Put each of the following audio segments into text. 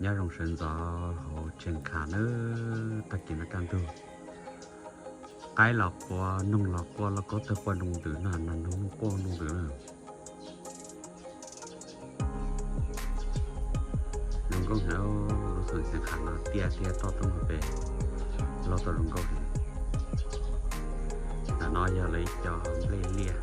Nyob zoo sawv ntxov hauv Tsheej Kham nawb, tag kis no kaj ntug. Qaib los qua, noog los qua, lauj kaub tawg qua nroo ntws na, noog quaj nroo ntws na. Zoo nkauj heev, lub xeev Tsheej Kham no tiaj thiab toj roob hauv pes, los tau zoo nkauj heev. Ntawm no yog lawv ib co nplej liaj.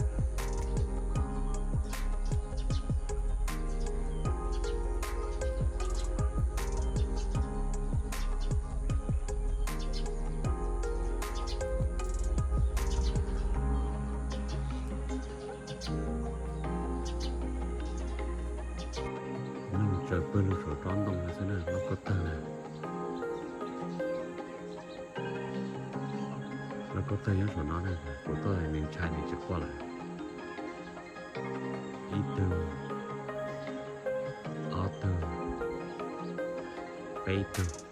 Noog tsaws pawg lug saum tsob ntoo no xwb na, lauj kaub tawg na. Lauj kaub tawg nyob saum no na, kuv tuaj nws ntshai nws tsis quaj lawm. Ib tug, ob tug, peb tug.